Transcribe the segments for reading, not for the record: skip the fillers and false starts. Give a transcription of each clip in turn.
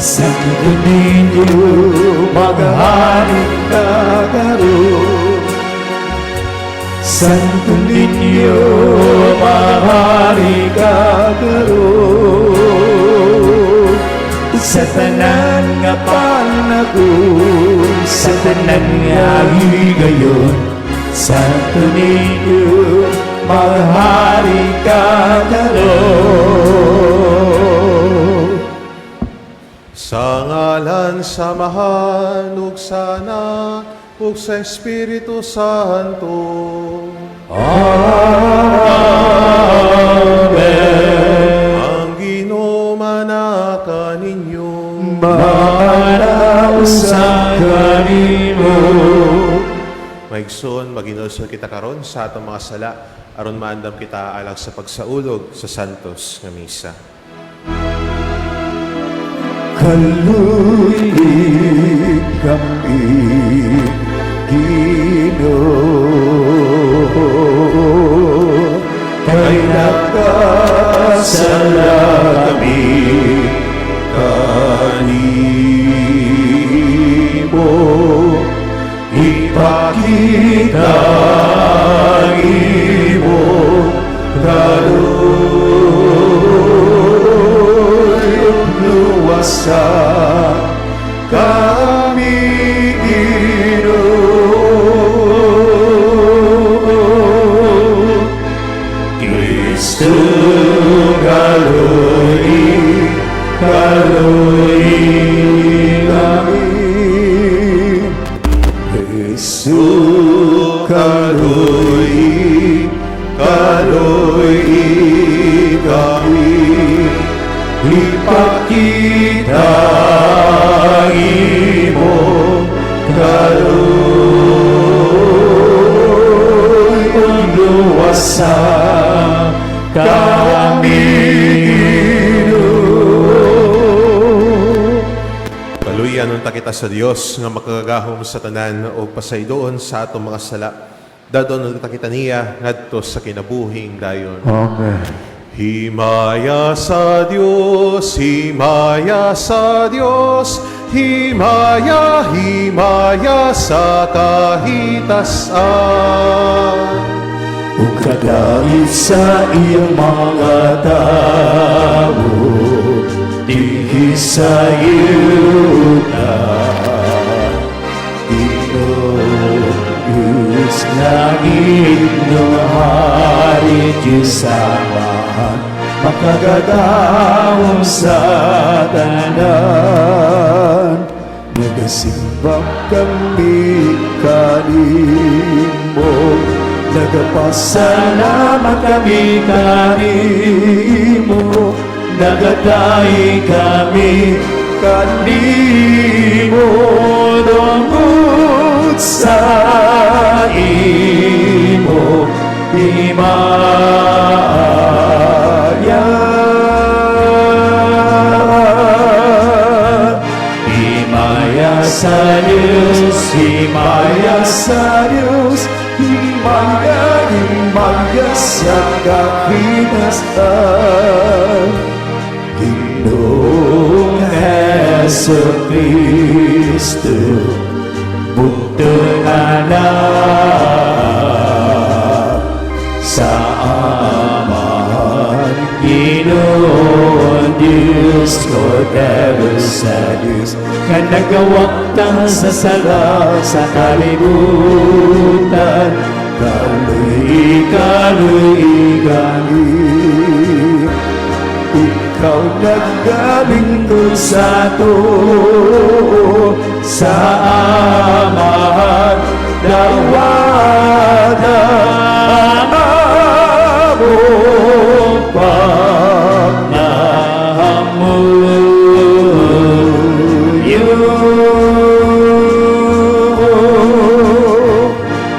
Santo Niño, maghari ka karon. Santo Niño, maghari ka karon. Sa tanan nga panahon, sa tanan nga higayon, Santo Niño, maghari ka karon. Sa ngalan sa Amahan, ug sa Anak, ug sa Espiritu Santo. Amen. Ang Ginoo maanaa kaninyo. Maanaa usab kanimo. Mga igsoon, maghinulsol kita karon sa atong mga sala aron maandam kita alang sa pagsaulog sa Santos nga Misa. Kaluy kami, Ginoo, kay nakasala kami kanimo. Ipakita ang imong kaluoy, luwasa kami, Ginoo. Kristo, kaluy-i, kaluy-i kami. Jesu, kaluy-i, kaluy-i kami. Ipakita ang imong kaluoy, luwasa kami, Ginoo. Kaluyan unta kita sa Dios nga makagagahom sa tanan ug pasayloon sa atong mga sala. Dad-on unta kita niya ngadto sa kinabuhing dayon. Amen. Himaya sa Dios, himaya sa Dios, himaya, himaya sa kahitasan. Ug kadait sa iyang mga tawo dinhi sa yuta. Ginoo Diyos, langit nga hari, Diyos Amahan, makagagahom sa tanan. Nagasimba kami kanimo, nagapasalamat kami kanimo, nagadaig kami kanimo tungod sa imo himaya. Himaya sa Diyos, himaya sa Diyos, himaya, himaya sa kahitasan. Ginoong Hesu Kristo, bugtong Anak sa Amahan, Ginoon Diyos, Kordero sa Diyos, nga nagawagtang sa sala sa kalibutan. Kaluy-i, kaluy-i kami. Ikaw nagalingkod sa tuo sa Amahan, dawata ang among pagpangamuyo.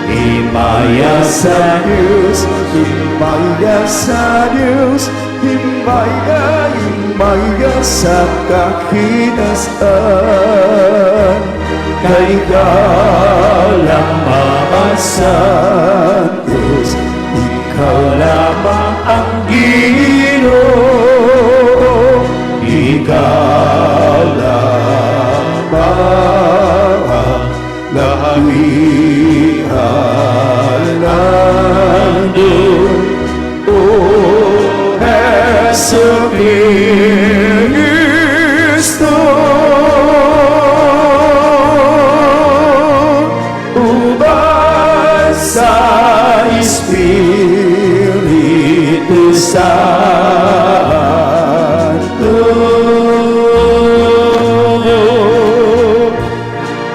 Himaya sa Diyos, himaya sa Diyos, himaya, himaya sa kahitasan. Kay ikaw lamang ang Santos, ikaw lamang ang Ginoo, ikaw lamang. Jesu Kristo, uban sa Espiritu Santo,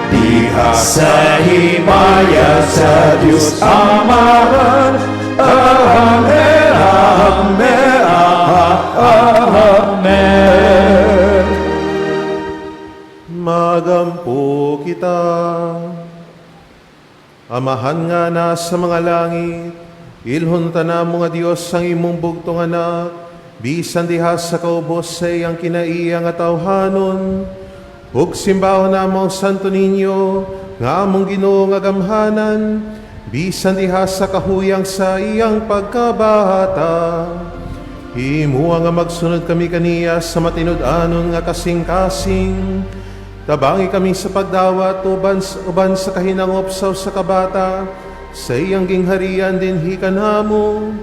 diha sa himaya sa Dios Amahan. Amen, Amen, Amen. Magampo kita. Amahan nga nasa mga langit, ilhon ta namo nga Dios ang imong bugtong Anak, bisan diha sa kaubos sa iyang kinaiya nga tawhanon. Ug simbahon namo ang Santo Niño, nga among Ginoo nga gamhanan, bisan diha sa kahuyang sa iyang pagkabata. Himua nga magsunod kami kaniya sa matinud-anon nga kasing-kasing. Tabangi kami sa pagdawat uban sa kahinangop sa usa ka bata sa iyang gingharian dinhi kanamo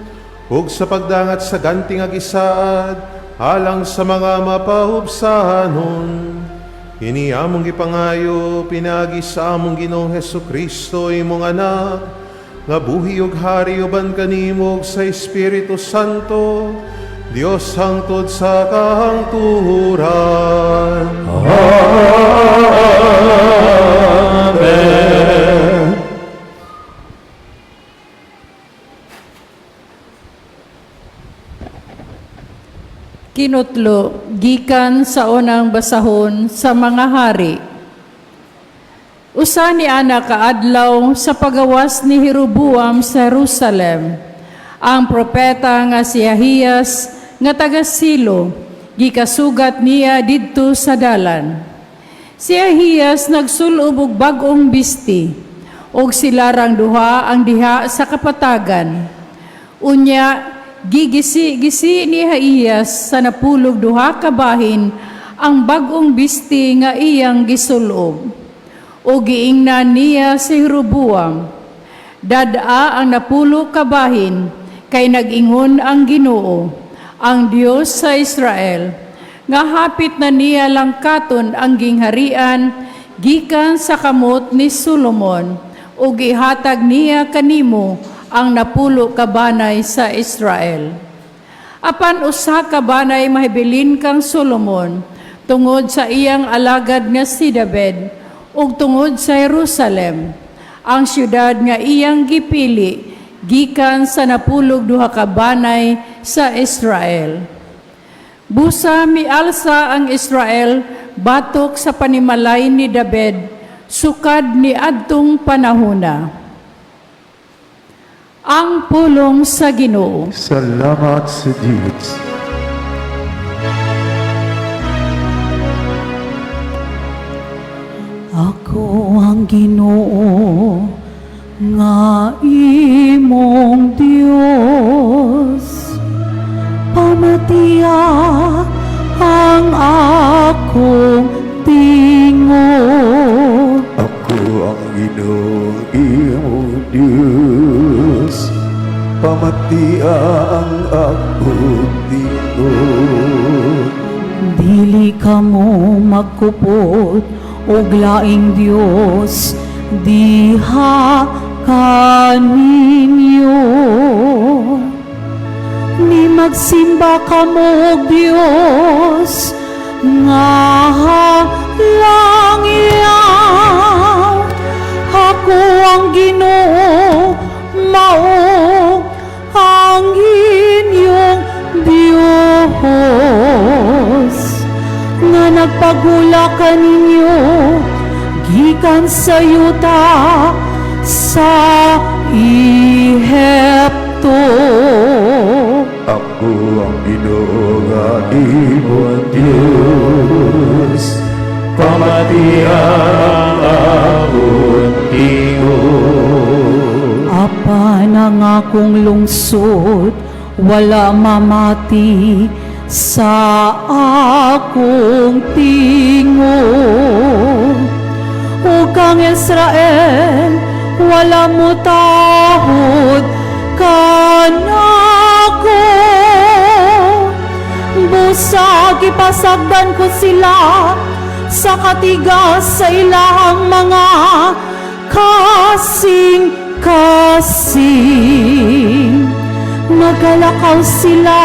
ug sa pagdangat sa ganti nga gisaad alang sa mga mapahubsanon. Kini among gipangayo pinaagi sa among Ginoong Hesus Kristo, imong Anak, nga buhi ug hari uban kanimo ug sa Espiritu Santo, Dios hangtod sa kahangturan. Amen. Kinutlo gikan sa unang basahon sa Mga Hari. Usa ni ana kaadlaw sa pagawas ni Jeroboam sa Jerusalem, ang propeta nga si Ahiyas nga taga Silo gikasugat niya didto sa dalan. Si Ahiyas nagsulob og bag-ong bisti ug sila rang duha ang diha sa kapatagan. Unya gigisi-gisi ni Ahiyas sa napulog duha ka bahin ang bag-ong bisti nga iyang gisulob. O giingnan niya si Jeroboam, "Dad-a ang 10 ka bahin, kay nag-ingon ang Ginoo, ang Dios sa Israel, nga hapit na niya langkaton ang gingharian gikan sa kamot ni Solomon ug ihatag niya kanimo ang 10 ka banay sa Israel. Apan usa ka banay mahibilin kang Solomon tungod sa iyang alagad nga si David ug tungod sa Jerusalem, ang syudad nga iyang gipili gikan sa 12 ka banay sa Israel." Busa mialsa ang Israel batok sa panimalay ni David sukad ni adtong panahona. Ang pulong sa Ginoo. Salamat sa Diyos. Ako ang Ginoo nga imong Dios. Pamatia ang akong tingog. Ako ang Ginoo, imong Diyos. Pamatia ang akong tingog. Dili kamo magkupot og laing Dios diha kaninyo. Ni magsimba kamo og Dios nga langyaw. Ako ang Ginoo, mao ang inyong Diyos nga nagpagula kaninyo gikan sa yuta sa Ehipto. Ako ang Ginoo nga imong Diyos. Pamatia ang akong tingog. Apan ang akong lungsod wala mamati sa akong tingog. Ug ang Israel wala motahod kanako. Busa gipasagdan ko sila sa katigas sa ilahang mga kasing-kasing. Nagalakaw sila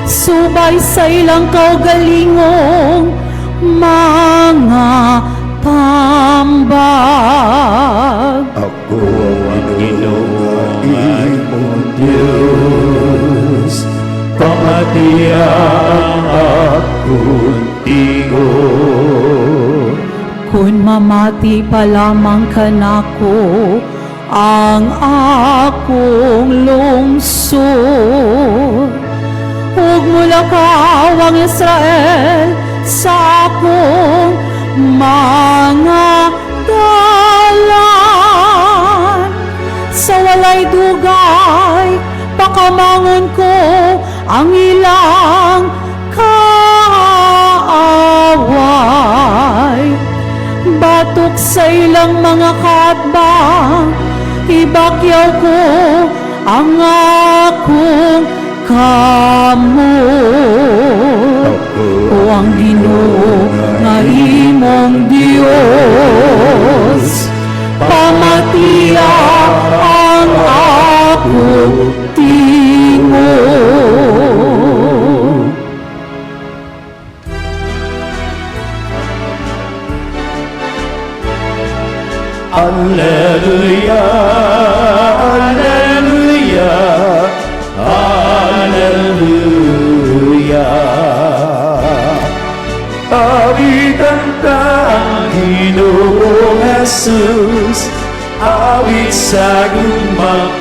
subay sa ilang kaugalingong mga tambag. Ako ang Ginoo nga imong Dios, pamatiya ang akong tingog. Kung mamati pa lamang kanako ang akong lungsod, ug mulakaw ang Israel sa akong mga dalan. Sa walay dugay, pakamangon ko ang ilang kaaway. Batok sa ilang mga kaatbang, ibakyaw ko ang akong kamot. O ang Ginoo nga imong Dios, pamatiya ang akong tingog. Alleluia, Alleluia, Alleluia. Awitan ta ang Ginoong Jesus, awit sa gugmapagdaig.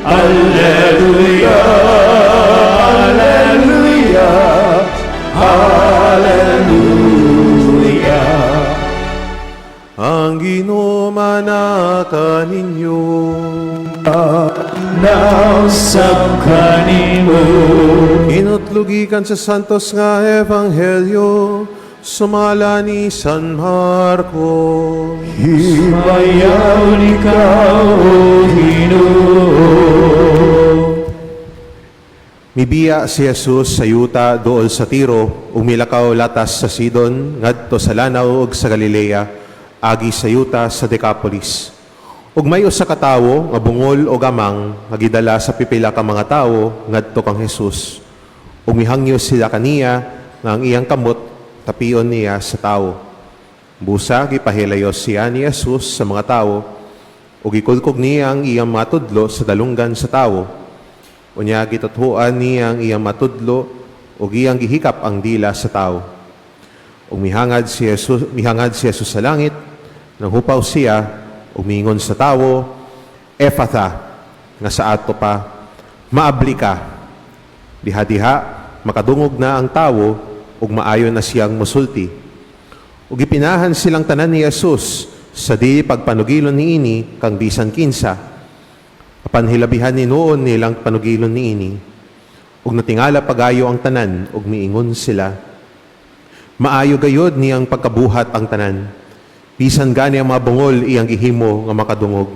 Alleluia, Alleluia, Alleluia. Ang Ginoo kaninyo. Nausab kanimo. Hinutlo gikan sa Santos nga Ebanghelyo sumala ni San Marcos. Himayaon ikaw, O Ginoo. Mibiya si Jesus sa yuta dool sa Tiro, ug milakaw latas sa Sidon, ngadto sa Lanaw ug sa Galilea, agi sa yuta sa Decapolis. Ug may usa ka tawo nga bungol og amang nga gidala sa pipila ka mga tawo ngadto kang Jesus. Ug mihangyo sila kaniya nga ang iyang kamot tapion niya sa tawo. Busa gipahilayos siya ni Jesus sa mga tawo ug gikulkog niya ang iyang matudlo sa dalunggan sa tawo. Unya gituthuan niya ang iyang matudlo ug iyang gihikap ang dila sa tawo. Ug mihangad si Jesus sa langit, nang hupaw siya, ug miingon sa tawo, "Efatha," nga sa ato pa, "Maabli ka." Diha-diha, makadungog na ang tawo, ug maayo na siyang musulti. Ug gipinahan silang tanan ni Jesus sa dili pagpanugilon niini kang bisan kinsa. Apan hilabihan ni noon nilang panugilon niini. Ug natingala pagayo ang tanan ug miingon sila, "Maayo gayod niyang pagkabuhat ang tanan. Bisan gani ang mga bungol iyang gihimo nga makadungog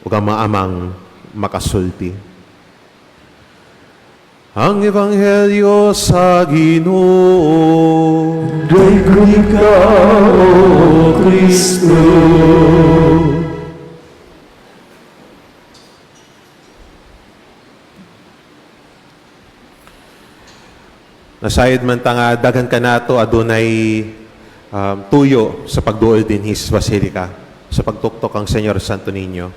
ug ang mga amang makasulti." Ang Ebanghelyo sa Ginoo. Daghum ikaw, O Kristo. Nasayod man ta nga daghan kanato adunay tuyo sa pagduol dinhi sa Basilica, sa pagtuktok ang Señor Santo Niño.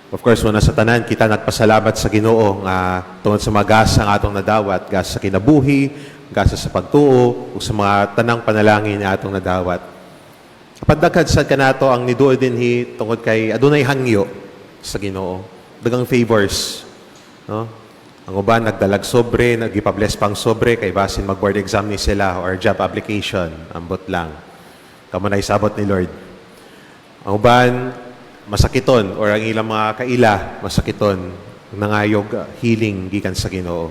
Of course, una sa tanan, kita nagpasalamat sa Ginoo nga tungod sa mga gasa nga atong nadawat, gasa sa kinabuhi, gasa sa pagtuo, ug sa mga tanang panalangin nga atong nadawat. Apan daghan sad kanato ang niduol dinhi tungod kay adunay hangyo sa Ginoo. Daghang favors, no? Ang uban nagdalag sobre, nagipa-bless pang sobre kay basin mag-board exam ni sila or job application, ambot lang. Kamo na isabot ni Lord. Ang uban masakiton or ang ilang mga kaila masakiton, nangayog healing gikan sa Ginoo.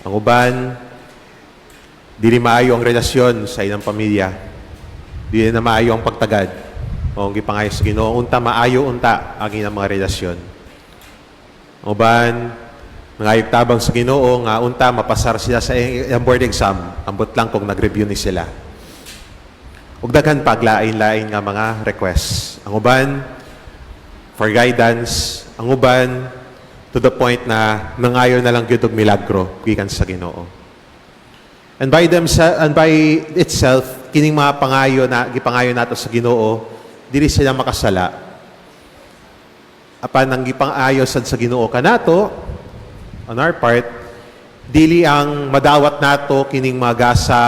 Ang uban dili maayo ang relasyon sa ilang pamilya. Dili na maayo ang pagtagad. O ang gipangayo sa Ginoo unta maayo unta ang ilang mga relasyon. Ang uban, nangayog tabang sa Ginoo nga unta mapasar sila sa iyang board exam, ambot lang kung nag-review ni sila. Ug daghan pag lain-lain nga mga requests. Ang uban for guidance, ang uban to the point na nangayo na lang gyud og milagro gikan sa Ginoo. And by itself, kining mga pangayo na gipangayo nato sa Ginoo, dili sila makasala. Apan ang gipangayo sad sa Ginoo kanato on our part, dili ang madawat nato kining mga gasa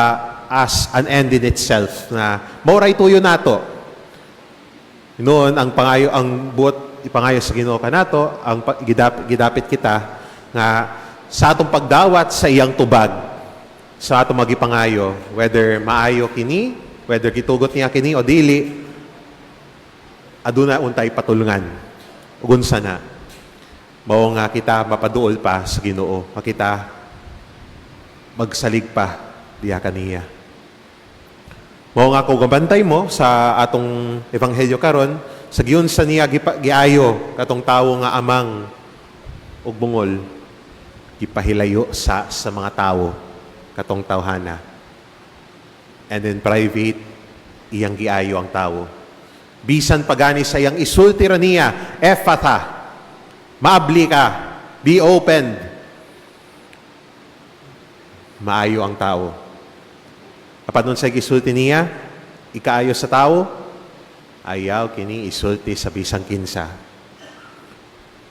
as an end in itself na mao ray tuyo nato. Noon ang pangayo, ang buot ipangayo sa Ginoo kanato, ang gidapit kita nga sa atong pagdawat sa iyang tubag sa atong magipangayo, whether maayo kini, whether gitugot niya kini o dili, aduna untay patulngan ug unsa na mao nga kita mapaduol pa sa Ginoo, makita magsalig pa diha kaniya. Mao nga kung gabantay mo sa atong ebanghelyo karon, sa giunsa niya giayo katong tawo nga amang ug bungol, gipahilayo sa mga tawo katong tawhana. And in private, iyang giayo ang tawo. Bisan pagani sa iyang isulti ra niya, "Ephphatha," maabli ka, be opened. Maayo ang tao. Apan nun sa gisulti niya, ikaayo sa tao, ayaw kini isulti sa bisang kinsa.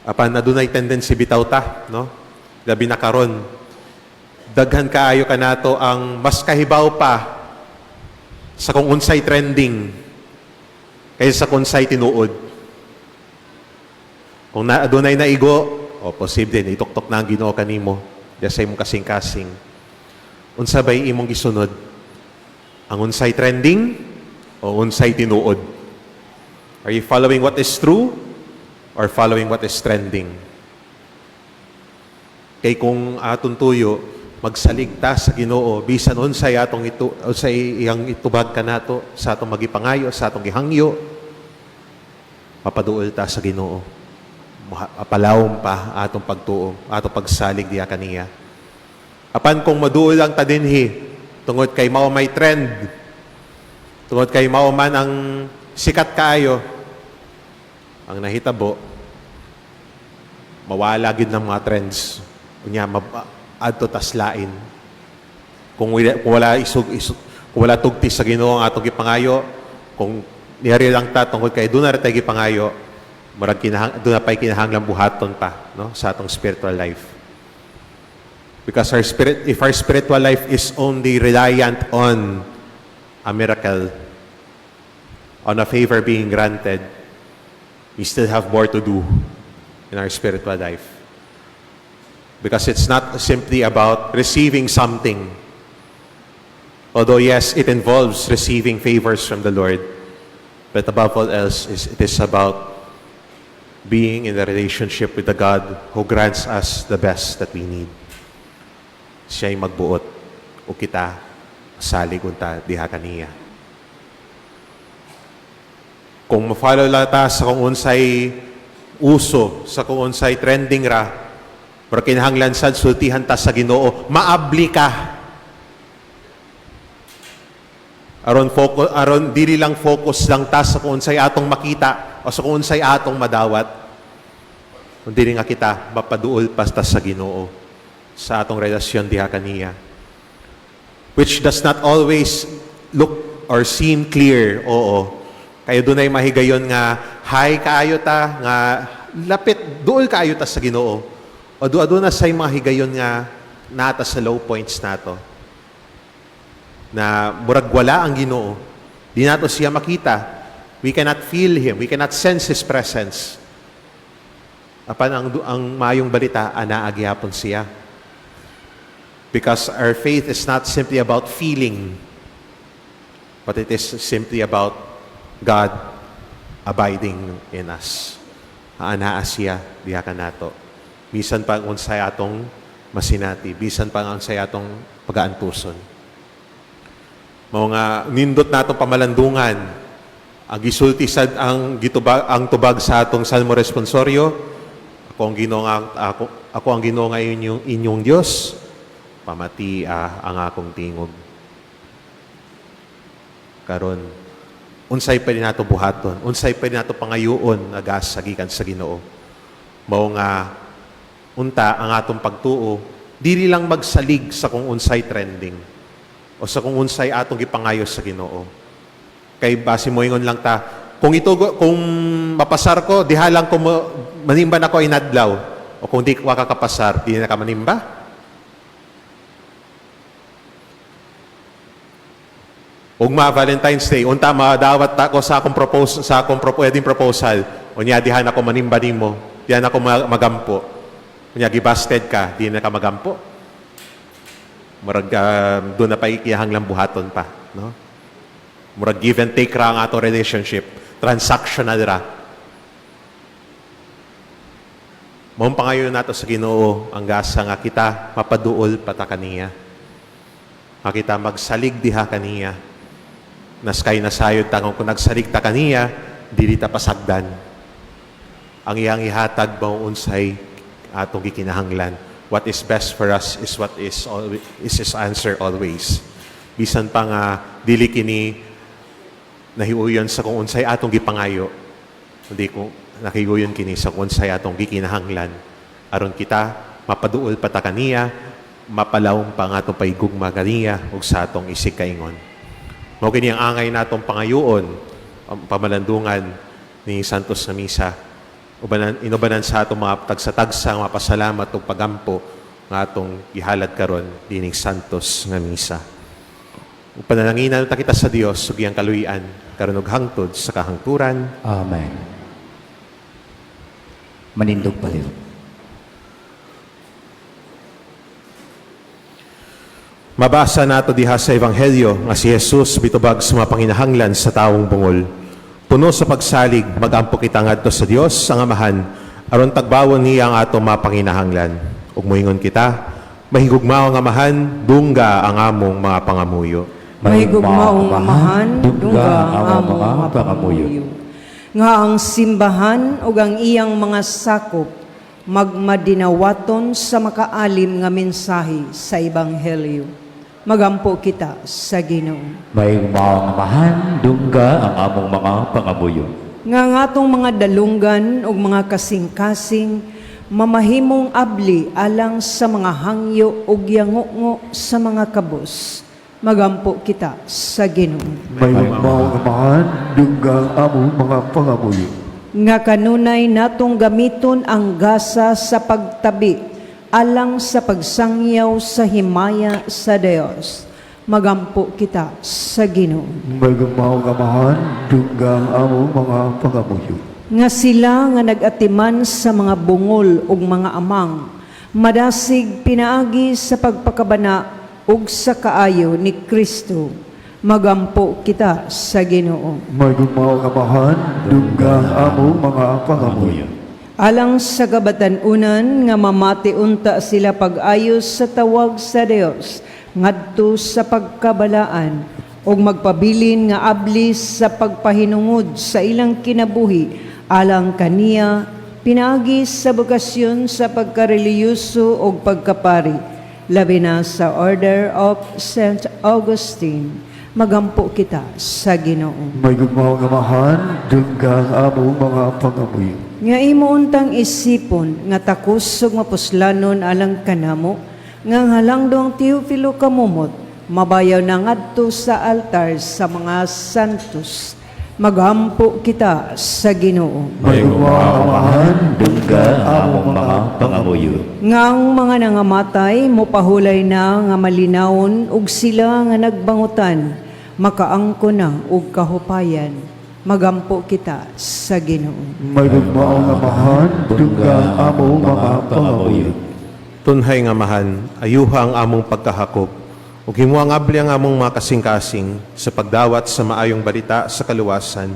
Apan adunay tendency bitaw ta, no? Labi na karon. Daghan kaayo kanato ang mas kahibaw pa sa kung unsay trending kaysa sa kung unsay tinuod. Kung na, adunay naigo, o posible ituktok na ang Ginoo kanimo diya sa imong kasing-kasing. Unsa bay imong gisunod? Ang unsay trending o unsay tinuod? Are you following what is true or following what is trending? Kay kung atong tuyo, magsalig ta sa Ginoo bisan unsay atong ito, unsay iyang itubag kanato sa atong magipangayo, sa atong gihangyo, mapaduol ta sa Ginoo. Mapalawom pa atong pagtuo, atong pagsalig diha kaniya. Apan kung maduol lang ta dinhi tungod kay mao may trend, tungod kay mao man ang sikat kaayo, ang nahitabo, mawala gid ng mga trends. Unya adto tas lain. Kung wala isug, isug, kung wala tugti sa Ginoo ang atong gipangayo, kung niyari lang ta tungod kay doon na ra tay gipangayo, murag doon na pa'y kinahanglan buhaton pa, no, sa atong spiritual life. Because if our spiritual life is only reliant on a miracle, on a favor being granted, we still have more to do in our spiritual life. Because it's not simply about receiving something. Although, yes, it involves receiving favors from the Lord. But above all else, it is about being in a relationship with the God who grants us the best that we need. Siya'y magbuot o kita salig unta diha kaniya. Kung ma-follow lang ta sa kung unsay uso, sa kung unsay trending ra, pero kinahanglan sad sultihan ta sa Ginoo, maabli ka. Aron focus, aron dili lang focus lang ta sa kung unsay atong makita o sa kung unsay atong madawat. Kundi nga kita mapaduol pa ta sa Ginoo sa atong relasyon diha kaniya. Which does not always look or seem clear, oo. Kaya dunay mahigayon nga high kaayo ta nga lapit duol kaayo ta sa Ginoo. O aduna say mga higayon nga nata sa low points nato. Na murag wala ang Ginoo. Di nato siya makita. We cannot feel Him. We cannot sense His presence. Apan ang mayong balita, anaa gihapon siya. Because our faith is not simply about feeling, but it is simply about God abiding in us. Anaa siya diha kanato. Bisan pa ang unsay atong masinati, bisan pa ang unsay atong pagaantuson. Mao nga nindot natong pamalandungan ang gisulti sad ang gitubag ang tubag sa atong Salmo responsorio. Ako ang Ginoo nga ako ang Ginoo nga inyong Dios. Pamatia ang akong tingog. Karon, unsay pwede nato buhaton, unsay pwede nato pangayuon nga gasa gikan sa Ginoo? Mao nga unta ang atong pagtuo dili lang magsalig sa kung unsay trending o sa kung unsay atong gipangayo sa Ginoo. Kay basi moingon lang ta, kung itugo, kung mapasar ko, diha lang ko manimba na ko inadlaw. O kung di ka kakapasar, di na ka manimba. Ugma Valentine's Day, unta madawat ta ko sa akong propose sa akong wedding proposal. Unya diha na ko manimba nimo, diha na ko magampo. Unya gibasted ka, di na ka magampo. Murag doon na pa ikiyahang lang buhaton pa, no? Murag give and take ra ang ato relationship, transactional ra. Mao pangayo nato sa Ginoo ang gasa nga kita mapaduol pa ta kaniya. Nga kita magsalig diha kaniya. Naskay nasayod ta kung nagsalig ta kaniya, dili ta pasagdan. Ang iyang ihatag mao unsay atong gikinahanglan. What is best for us is what is his answer always. Bisan pa nga dili kini nahiuyon sa kung unsay atong gipangayo, kundi kung nakiuyon kini sa kung unsay atong gikinahanglan aron kita mapaduol pa ta kaniya, mapalawom pa ang atong paigugma kaniya ug sa atong isig kaingon. Mao kini ang angay natong pangayoon, ang pamalandungan ni Santos na Misa. Ubanan, inubanan sa atong mga tagsa-tagsa, mga pasalamat ug pagampo nga atong gihalad karon dining Santos nga Misa. Ug panalanginan ta kita sa Dios ug iyang kaluy-an karon ug hangtod sa kahangturan. Amen. Manindog palihog. Mabasa nato diha sa Ebanghelyo nga si Jesus bitubag sa mga panginahanglan sa tawong bungol. Puno sa pagsalig, magampo kita ngadto sa Dios ang Amahan aron tagbawon niya ang atong mga panginahanglan. Ug moingon kita, mahigugmao ang Amahan, dungga ang among mga pangamuyo. Mahigugmaong Amahan, dungga ang among mga pangamuyo. Nga ang simbahan ug ang iyang mga sakop magmadinawaton sa makaalim nga mensahe sa Ebanghelyo. Magampo kita sa Ginoo. Mahigugmaong Amahan, dungga ang among mga pangamuyo. Nga ang atong mga dalunggan ug mga kasing-kasing mamahimong abli alang sa mga hangyo ug yangungo sa mga kabus. Magampo kita sa Ginoo. Mahigugmaong Amahan, dungga ang among mga pangamuyo. Nga kanunay natong gamiton ang gasa sa pagtabi alang sa pagsangyaw sa himaya sa Dios. Magampo kita sa Ginoo. Mahigugmaong Amahan, dungga ang among mga pangamuyo. Nga sila nga nag-atiman sa mga bungol ug mga amang, madasig pinaagi sa pagpakabana ug sa kaayo ni Kristo. Magampo kita sa Ginoo. Mahigugmaong Amahan, dungga ang among mga pangamuyo. Alang sa kabatan-unan nga mamati unta sila pag-ayos sa tawag sa Dios ngadto sa pagkabalaan ug magpabilin nga abli sa pagpahinungod sa ilang kinabuhi alang kaniya pinaagi sa bokasyon sa pagkarelihiyoso ug pagkapari, labi na sa Order of St. Augustine. Magampo kita sa Ginoo. Mahigugmaong Amahan, dungga ang among mga pangamuyo. Nga imo untang isipon nga takos ug mapuslanon alang kanamo nga ang halangdong Teofilo Camomot mabayaw na ngadto sa altar sa mga santos. Magampo kita sa Ginoo. Mahigugmaong Amahan, Dungga ang among mga pangamuyo. Nga ang mga nangamatay mopahulay na nga malinawon ug sila nga nagbangutan makaangko na og kahupayan. Magampo kita sa Ginoo. Mahigugmaong Amahan, dungga ang among mga pangamuyo. Tunhay nga Amahan, ayuha ang among pagkahakop ug himuang abli ang among mga kasing-kasing sa pagdawat sa maayong balita sa kaluwasan.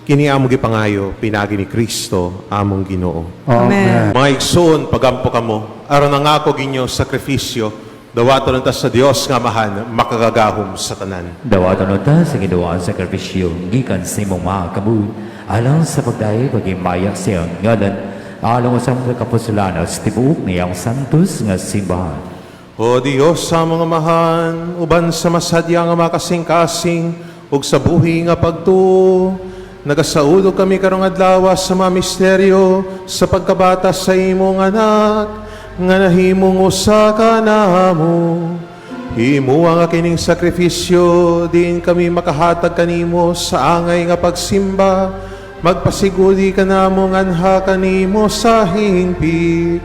Kini among gipangayo pinaagi ni Kristo among Ginoo. Amen. Mga igsoon, pagampo kamo, aron ang ako ginyo sakripisyo, dawaton ta sa Dios nga Amahan, makagagahom sa tanan. Dawaton unta sa Ginoo ang sakripisyo gikan sa imong mga kamot alang sa pagdayeg pagimaya sa iyang ngalan, Alang sa mga kapuslanos, tibuok niyang santos nga simbahan. O Dios sa mga amahan, uban sa masadya nga makasing-kasing ug sa buhi nga pagtuo, nagasaulog kami karong adlaw sa mga misteryo sa pagkabata sa imong anak, nga nahimong usa ka namo. Himua nga kining sakripisyo, diin kami makahatag kanimo sa angay nga pagsimba, magpasigudi kanamo nganha kanimo sa hingpit.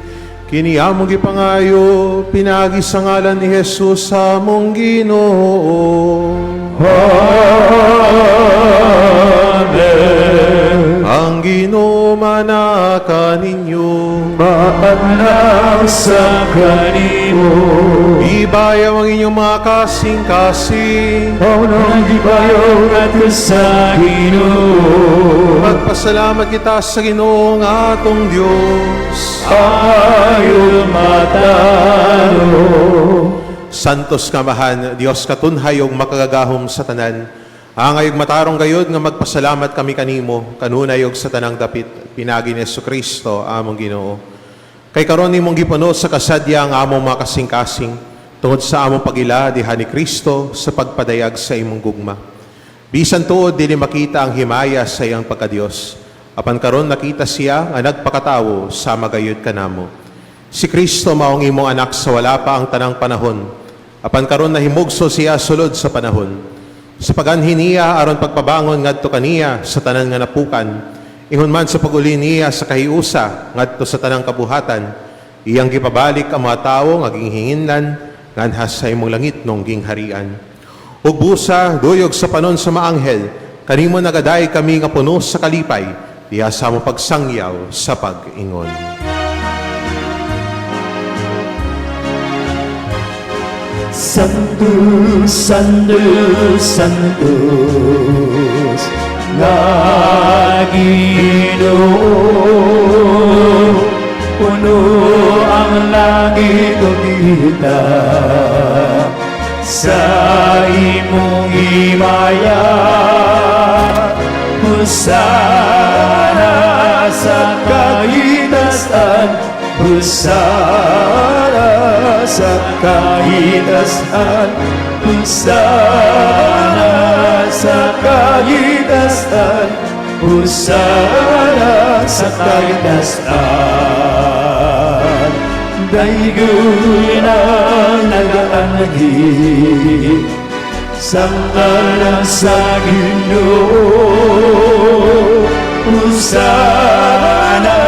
Kini among gipangayo, pinagi sa ngalan ni Jesus sa among Ginoo. Amen. Ang Ginoo manaka ninyo. Maanang sa kanimo. Ibayaw ang inyong mga kasing-kasing. Paunang gibayo ngadto sa Ginoo. Magpasalamat kita sa Ginoo nga atong Dios. Ayo matano. Santos nga Amahan, Dios katunhay ug makagagahom sa tanan. Angay ug matarong gayud nga magpasalamat kami kanimo kanunay ug sa tanang dapit pinagi ni Kristo among Ginoo. Kay karon nimong gipuno sa kasadya ang among mga kasing-kasing tungod sa among pagila diha ni Kristo sa pagpadayag sa imong gugma. Bisan tuod dili makita ang himaya sa iyang pagkadiyos, apan karon nakita siya nga nagpakatawo sama gayud kanamo. Si Kristo mao ang imong anak sa wala pa ang tanang panahon, apan karon nahimugso siya sulod sa panahon. Sa paganhi niya aron pagpabangon ngadto kaniya sa tanan nga napukan, ingon man sa pag-uli niya sa kahiusa ngadto sa tanang kabuhatan, iyang gipabalik ang mga tawo nga ginghinginlan nganha sa imong langitnong gingharian. Ug busa duyog sa panon sa maanghel, kanimo nagaday kami nga puno sa kalipay, diha sa among pagsangyaw sa pag-ingon. Santo, Santo, Santos, nga Ginoo, puno ang langit ug yuta sa imong himaya. Hosana sa kahitasan, Hosana sa kahitasan, Hosana sa kahitasan, Hosana sa kahitasan. Daygon ang nagaanhi sa ngalan sa Ginoo. Hosana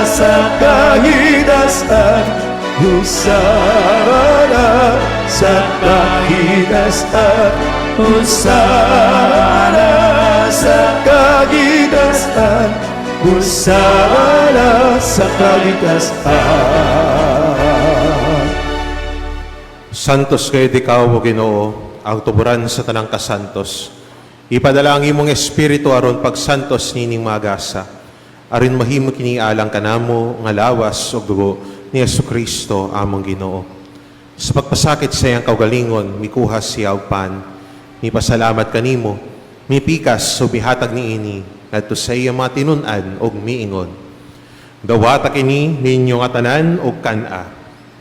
sa kahitasan, Hosana sa kahitasan, Hosana sa kahitasan, Hosana sa kahitasan. Santos kay ikaw, O Ginoo, ang tuburan sa tanang kasantos. Ipadala ang imong espiritu aron pagsantos nining mga gasa. Aron mahimo kini alang kanamo nga lawas ug dugo ni Hesukristo among Ginoo. Sa pagpasakit sa iyang kaugalingon, mikuha siya og pan. Mipasalamat kanimo, mipikas ug mihatag niini ngadto sa iyang mga tinun-an ug miingon. Dawata kini ninyo nga tanan og kan-a.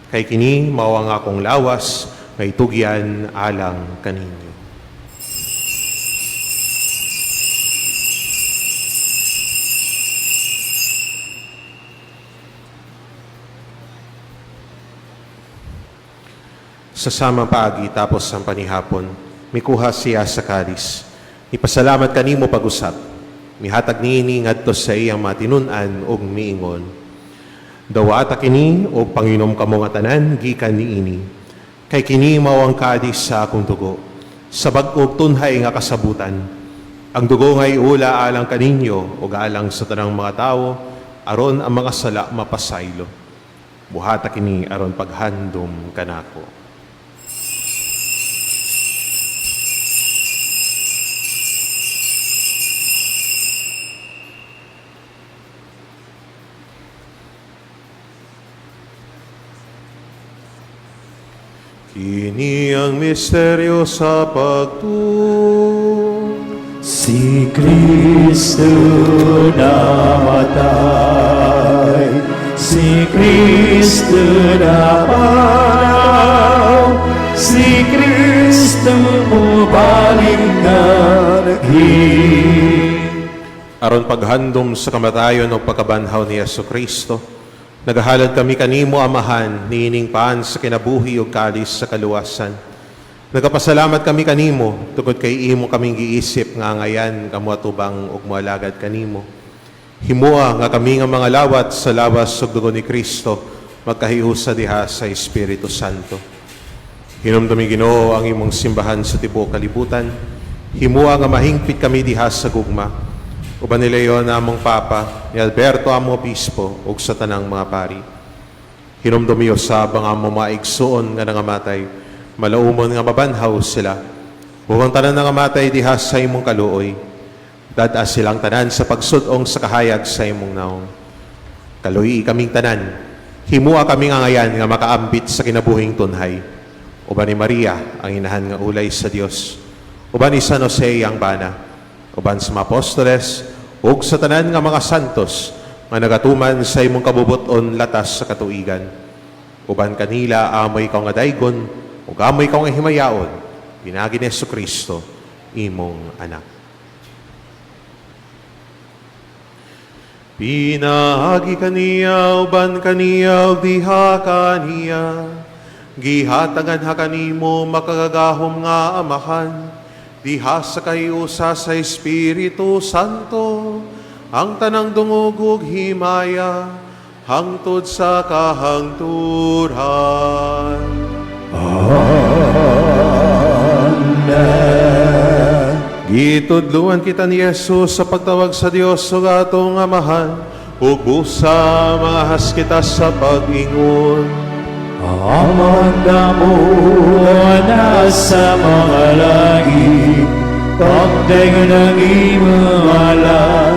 Kay kini mao ang akong lawas nga itugyan alang kaninyo. Sa samang paagi tapos ang panihapon, mikuha siya sa kalis. Ipasalamat kanimo pag-usap. Mihatag niini ngadto sa iyang mga tinun-an ug miingon. Dawata kini og panginom kamo nga tanan gikan niini. Kay kini mao ang kalis sa akong dugo, sa bag-ong tunhay nga kasabutan. Ang dugo nga iula alang kaninyo ug alang sa tanang mga tawo aron ang mga sala mapasaylo. Buhata kini aron paghandom kanako. Kini ang misteryo sa pagtuo. Si Kristo namatay, Si Kristo nabanhaw, si Kristo mobalik anhi. Aron paghandom sa kamatayon o pagkabanhaw ni Yesu Kristo, nagahalad kami kanimo, Amahan, niining paan sa kinabuhi ug kalis sa kaluwasan. Nagapasalamat kami kanimo tungod kay imo kaming giisip nga angayan nga moatubang ug moalagad kanimo. Himoa nga kami nga mga lawat sa lawas ug dugo ni Kristo magkahiusa diha sa Espiritu Santo. Hinumdumi, Ginoo, ang imong simbahan sa tibuok kalibutan. Himoa nga mahingpit kami diha sa gugma. Uban ni Leon among Papa, ni Alberto among Obispo, ug sa tanang mga pari. Hinumdumi usab ang among mga igsuon nga nangamatay, malaumon nga mabanhaw sila. Ug ang tanan nangamatay diha sa imong kaluoy. Dad-a silang tanan sa pagsud-ong sa kahayag sa imong naong. Kaluy-i kaming tanan, himua kaming angayan nga makaambit sa kinabuhing tunhay. Uban ni Maria, ang inahan nga ulay sa Dios. Uban ni San Jose ang bana. Uban sa mga apostoles, ug sa tanan nga mga santos nga nagatuman sa imong kabubuton latas sa katuigan. Uban kanila amo ikaw nga daygon, ug amo ikaw nga himayaon, pinaagi ni Hesus Kristo, imong anak. Pinaagi kaniya, uban kaniya, ug diha kaniya, gihatagan ha kanimo, makagagahom nga Amahan, diha sa kahiusa sa Espiritu Santo, ang tanang dungog ug himaya, hangtod sa kahangturan. Amen. Gitudluan kita ni Jesus sa pagtawag sa Dios ug atong Amahan, ug busa mangahas kita sa pag-ingon. Amahan namo nga sa mga langit, pagdayon ang imong ngalan,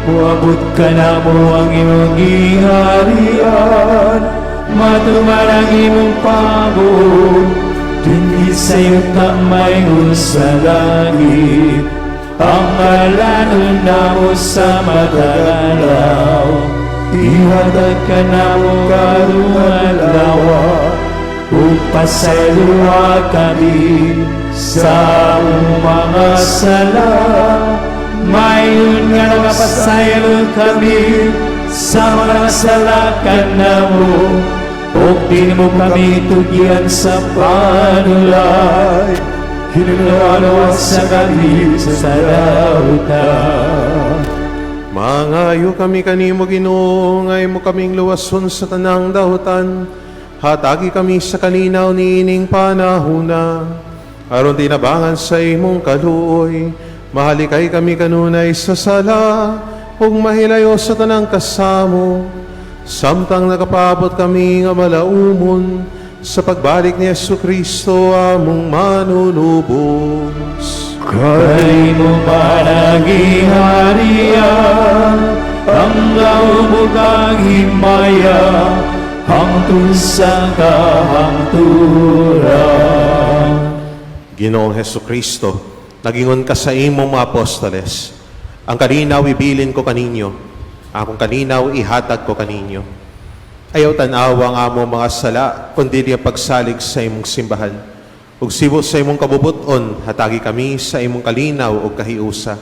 Muabot kanamo ang imong giharian, matuman ang imong pabuot, dinhi sa yuta mahimo sa langit. Pangalanon namo sa matag adlaw, ihatag kanamo karong adlaw, ug pasayloa kami sa among mga sala, mayon nga nagapasaylo kami sa mga sala kanamo, ug di mo kami tugyan sa panulay, Hinunuan sa kami sa dautan. Mangayo kami kanimo, Ginoo, nga imo kaming luwason sa tanang dahutan. Hatagi kami sa kalinaw niining panahuna. Aron tinabangan sa imong kaluoy, mahalikay kami kanunay sa sala, ug mahilayo sa tanang kasamo. Samtang nakapaabot kami nga malaumon sa pagbalik ni Yesu Kristo among manunubos. Kay imo man ang giharian, ang gahom ug ang himaya, hangtod sa kahangturan. Ginoong Hesu Kristo, nagingon ka sa imong mga apostoles, "Ang kalinaw ibilin ko kaninyo, akong kalinaw ihatag ko kaninyo." Ayaw tan-awa ang among mga sala, kundi ang pagsalig sa imong simbahan. Ug sibo sa imong kabubuton, hatagi kami sa imong kalinaw ug kahiusa.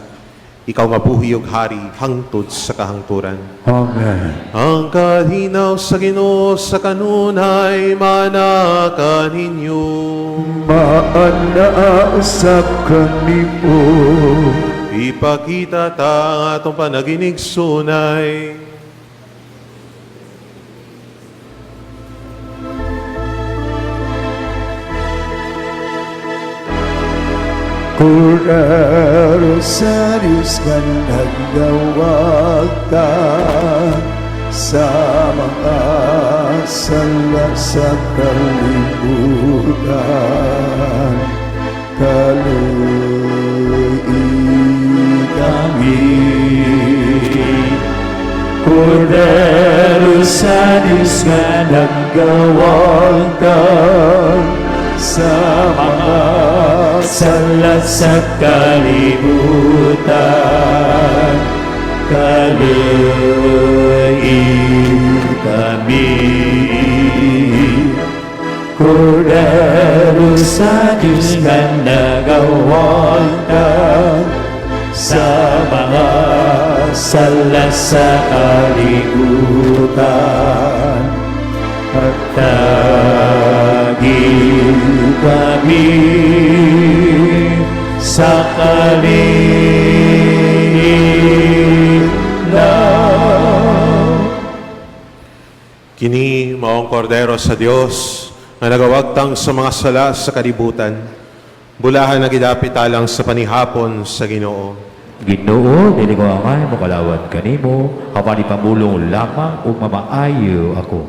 Ikaw nga buhi ug hari hangtod sa kahangturan. Amen. Ang kalinaw sa Ginoo sa kanunay maanaa kaninyo. Maanaa usab kanimo. Ipakita ta ang atong panaginigsunay. Kordero sa Diyos nga nagdawagta sa mga sala sa kalibutan, kaluy-i Kami. Kordero sa Diyos nga nagawagta sa mga sala sa kalibutan, kaluy-i kami. Kordero sa Diyos nga nagawagtang sa mga sala sa kalibutan. Hatagi kami sa kalinaw. Kini maong kordero sa Dios nga nagawagtang sa mga sala sa kalibutan. Bulahan na gidapit alang sa panihapon sa Ginoo. Ginoo, dili ko angay mokalawat kanimo, apan ipamulong lamang ug mamaayo ako.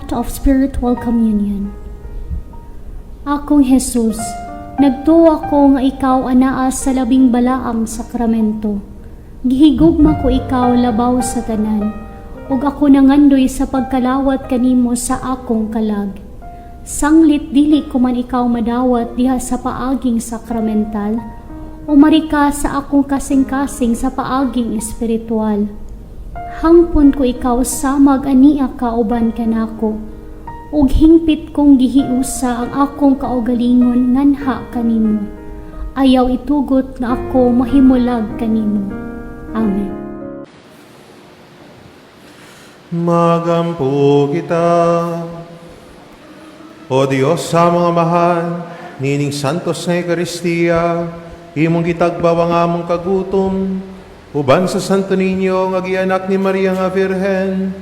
Of spiritual communion. Akong Jesus, nagtuwa ko nga ikaw anaa sa labing balaang sakramento. Gihigugma ko ikaw labaw sa tanan, ug ako nangandoy sa pagkalawat kanimo sa akong kalag. Sanglit dili ko man ikaw madawat diha sa paaging sakramental, umari ka sa akong kasing-kasing sa paaging espiritual. Hangpon ko ikaw samag ania kauban kanako, ug hingpit kong gihiusa ang akong kaugalingon nganha kanimo. Ayaw itugot nga ako mahimulag kanimo. Amen. Magampo kita. O Dios sa mga mahal, nining santos nga Ekaristiya, imong gitagbaw ang among kagutom, uban sa Santo Niño nga gianak ni Maria nga Virhen,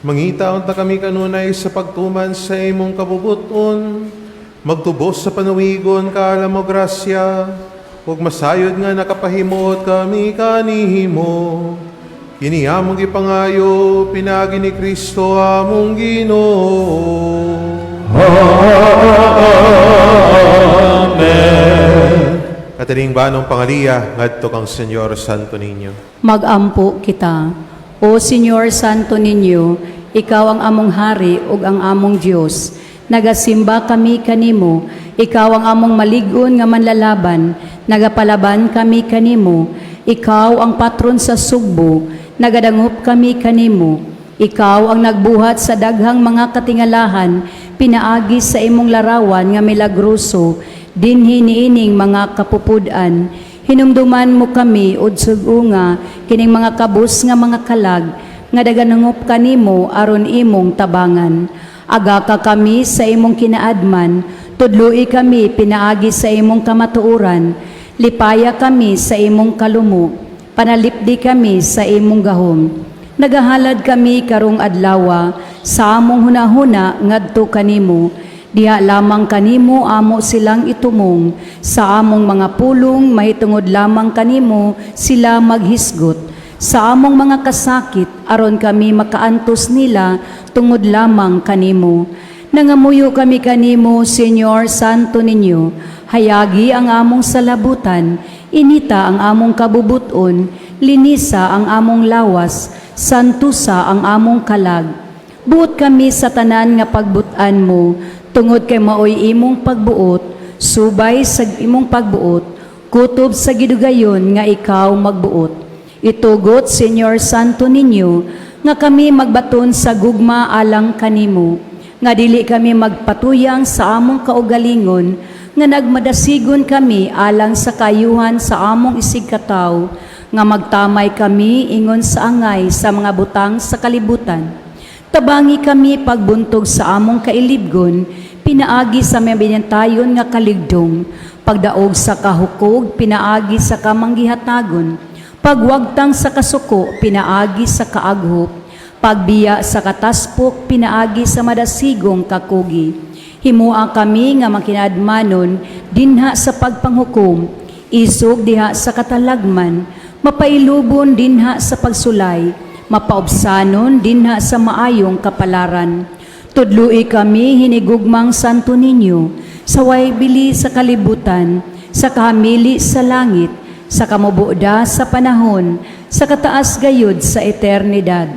mangita unta kami kanunay sa pagtuman sa imong kabubuton, magtubos sa panuwigon kaalam o grasya, ug masayod nga nakapahimuot kami kanihimo. Kini among gipangayo, pinaagi ni Kristo among Ginoo. Amen. Katining banong pangaliya, ngadto kang Senyor Santo Niño. Magampo kita. O Senyor Santo Niño, ikaw ang among hari ug ang among Dios. Nagasimba kami kanimo, ikaw ang among malig-on nga manlalaban. Nagapalaban kami kanimo, ikaw ang patron sa Sugbo. Nagadangop kami kanimo. Ikaw ang nagbuhat sa daghang mga katingalahan, pinaagi sa imong larawan nga milagroso, dinhi niining mga kapupud-an. Hinumduman mo kami ud nga kining mga kabus nga mga kalag nga daganangop kanimo aron imong tabangan. Agaka kami sa imong kinaadman, tudloi kami pinaagi sa imong kamatuoran, lipaya kami sa imong kalumo, panalipdi kami sa imong gahom. Nagahalad kami karong adlawa sa among hunahuna ngadto kanimo. Diha lamang kanimo amo silang itumong, sa among mga pulong mahitungod lamang kanimo sila maghisgot. Sa among mga kasakit aron kami makaantos nila tungod lamang kanimo. Nangamuyo kami kanimo, Senyor Santo Niño, hayagi ang among salabutan, inita ang among kabubuton, linisa ang among lawas, santusa ang among kalag. Buot kami sa tanan nga pagbutan mo, Tungod kay maoy imong pagbuot, subay sa imong pagbuot, kutob sa gidugayon nga ikaw magbuot. Itugot, Señor Santo Niño, nga kami magbaton sa gugma alang kanimo, nga dili kami magpatuyang sa among kaugalingon, nga nagmadasigon kami alang sa kayuhan sa among isigkatawo, nga magtamay kami ingon sa angay sa mga butang sa kalibutan. Tabangi kami pagbuntog sa among kailibgon, pinaagi sa mga binantayon nga kaligdong, pagdaog sa kahukog, pinaagi sa kamanggihatagon, pagwagtang sa kasuko, pinaagi sa kaaghop, pagbiya sa kataspok, pinaagi sa madasigong kakugi. Himua kami nga makinaadmanon dinha sa pagpanghukom, isog diha sa katalagman, mapailubon dinha sa pagsulay, mapaubsanon dinha sa maayong kapalaran. Tudloi kami hinigugmang Santo Niño, sa way bili sa kalibutan, sa kahamili sa langit, sa kamubuda sa panahon, sa kataas gayud sa eternidad.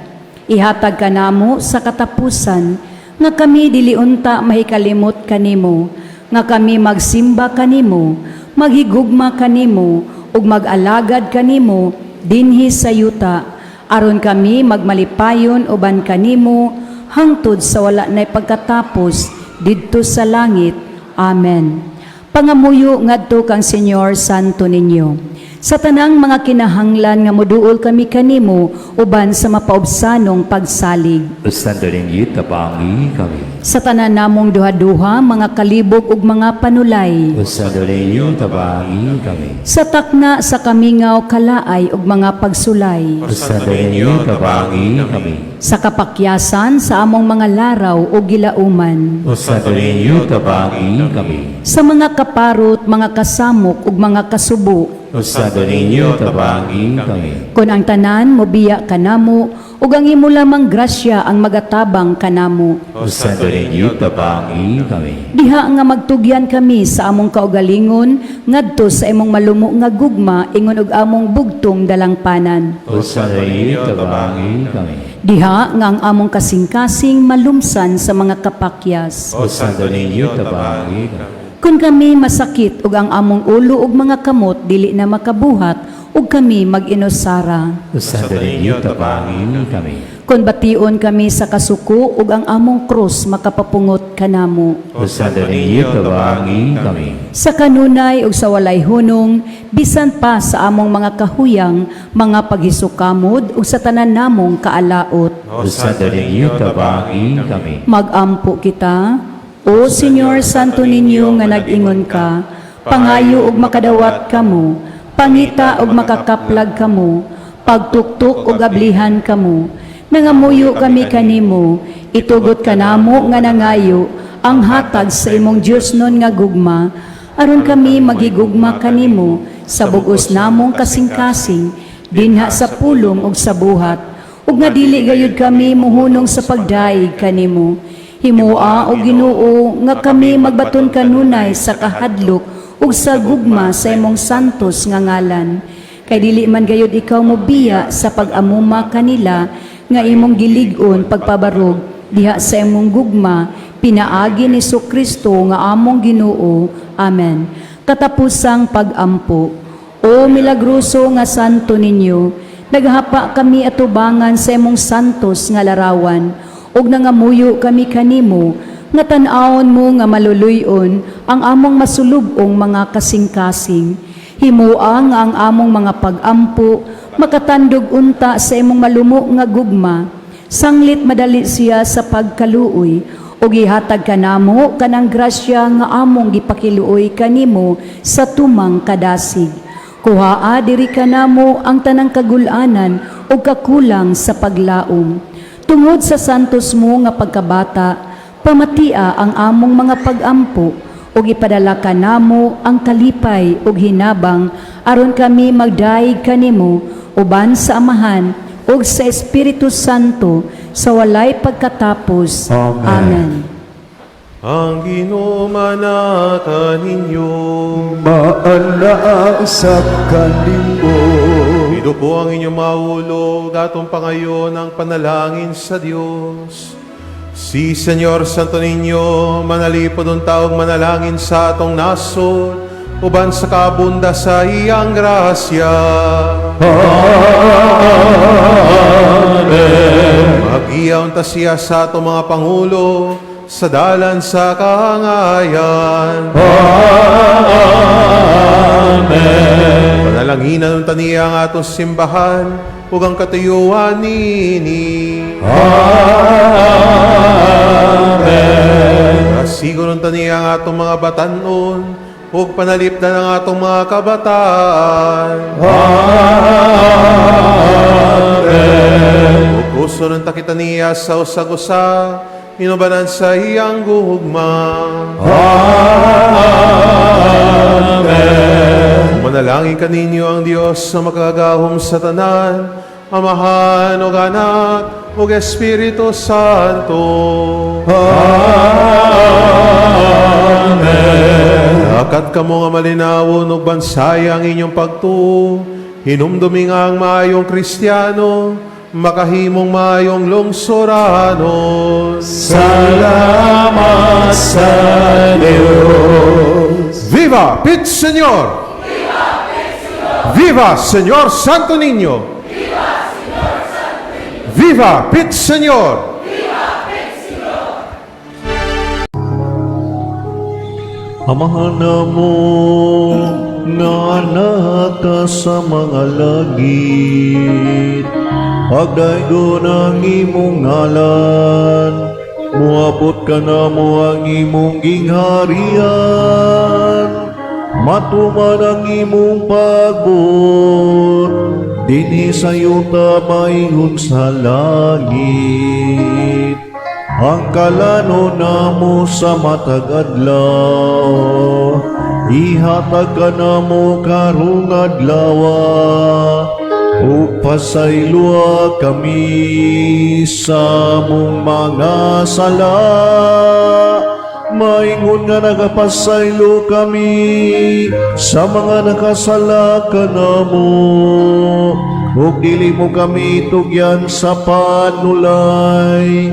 Ihatag kanamo sa katapusan, nga kami dili unta mahikalimot kanimo, nga kami magsimba kanimo, maghigugma kanimo, ug mag-alagad kanimo dinhi sa yuta, aron kami magmalipayon uban kanimo hangtod sa wala nay pagkatapos didto sa langit. Amen. Pangamuyo ngadto kang Señor Santo Niño, sa tanang mga kinahanglan nga moduol kami kanimo uban sa mapaubsanong pagsalig. Santo Niño, tabangi kami. Sa tanan namong duha-duha, mga kalibog ug mga panulay. Santo Niño, tabangi kami. Sa takna sa kamingaw, kalaay ug mga pagsulay. Santo Niño, tabangi kami. Sa kapakyasan sa among mga laraw o gilauman. Santo Niño, tabangi kami. Sa mga kaparot, mga kasamok ug mga kasubo. Santo Niño, tabangi kami. Kon ang tanan mobiya kanamo ug ang imo lamang grasya ang magatabang kanamo. Santo Niño, tabangi kami. Diha nga magtugyan kami sa among kaugalingon ngadto sa imong malumo nga gugma ingon og among bugtong dalangpanan. Santo Niño, tabangi kami. Diha nga ang among kasing-kasing malumsan sa mga kapakyas. Santo Niño, tabangi kami. Kung kami masakit ug ang among ulo ug mga kamot dili na makabuhat ug kami mag-inusara. Santo Niño, tabangi kami. Kung bation kami sa kasuko ug ang among krus makapapungot kanamo. Santo Niño, tabangi kami. Sa kanunay ug sa walay hunong, bisan pa sa among mga kahuyang, mga paghisukamod ug sa tanan namong kaalaot. Santo Niño, tabangi kami. Magampo kita, O Señor Santo Niño nga nag-ingon ka, pangayo ug makadawat kamo, pangita ug makakaplag kamo, pagtuktok ug ablihan kamo. Nangamuyo kami kanimo, itugot kanamo nga nangayo ang hatag sa imong Diosnon nga gugma, aron kami maghigugma kanimo sa bugos namong kasing-kasing, dinha sa pulong ug sa buhat, ug nga dili gayud kami muhunong sa pagdayeg kanimo. Himoa, o Ginoo, nga kami magbaton kanunay sa kahadlok ug sa gugma sa imong santos nga ngalan. Kay dili man gayud ikaw mobiya sa pag-amuma kanila nga imong gilig-on pagpabarog diha sa imong gugma pinaagi ni Kristo nga among Ginoo. Amen. Katapusang pag-ampo. O milagroso nga Santo Niño, naghapa kami atubangan sa imong santos nga larawan ug nangamuyo kami kanimo nga tan-awon mo nga maluluy-on ang among masulub-ong mga kasing-kasing. Himoa nga ang among mga pag-ampo makatandog unta sa imong malumo nga gugma. Sanglit madali siya sa pagkaluoy ug ihatag kanamo kanang grasya nga among gipakiluoy kanimo sa tumang kadasig. Kuhaa diri kanamo ang tanang kagul-anan ug kakulang sa paglaom. Tungod sa santos mo nga pagkabata, pamatia ang among mga pag-ampo ug ipadala kanamo ang kalipay ug hinabang aron kami magdayeg kanimo uban sa Amahan ug sa Espiritu Santo sa walay pagkatapos. Amen. Amen. Ang Ginoo maanaa kaninyo. Maanaa sa kanimo. Iduko ang inyong mga ulo, atong pangayon ang panalangin sa Dios. Si Si Señor Santo Niño, manalipod unta ug manalangin sa atong nasod, uban sa kaabunda sa iyang grasya. Amen. Magiya unta siya sa atong mga pangulo, sa dalan sa kaangayan. Amen. Panalanginan unta niya ang atong simbahan, ug ang katuyuan niini. Amen. Asigon unta niya ang atong mga batan-on, ug panalipdan ang atong mga kabataan. Amen. Ug kuson unta kita niya sa usag-usa, inubanan sa iyang gugma. Amen. Manalangin kaninyo ang Dios sa makagagahom sa tanan, Amahan ug Anak ug Espiritu Santo. Amen. Lakat kamo nga malinawon ug bansaya ang inyong pagtuo. Hinumdumi nga ang maayong Kristiyano, makahimong maayong lungsoranon. Salamat sa Diyos. Viva Pit Señor! Viva Señor Santo Niño! Viva Pit Señor! Amahan namo nga naa ka sa mga langit, pagdaygon ang imong ngalan, muabot kanamo ang imong gingharian, matuman ang imong pagbuot dinhi sa yuta maingon sa langit. Ang kalanon namo sa matag adlaw, ihatag kanamo karong adlaw, ug pasayloa kami sa among mga sala, maingon nga nagapasaylo kami sa mga nakasala kanamo, ug dili mo kami tugyan sa panulay,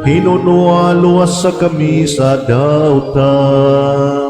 hinunoa luwasa kami sa dautan.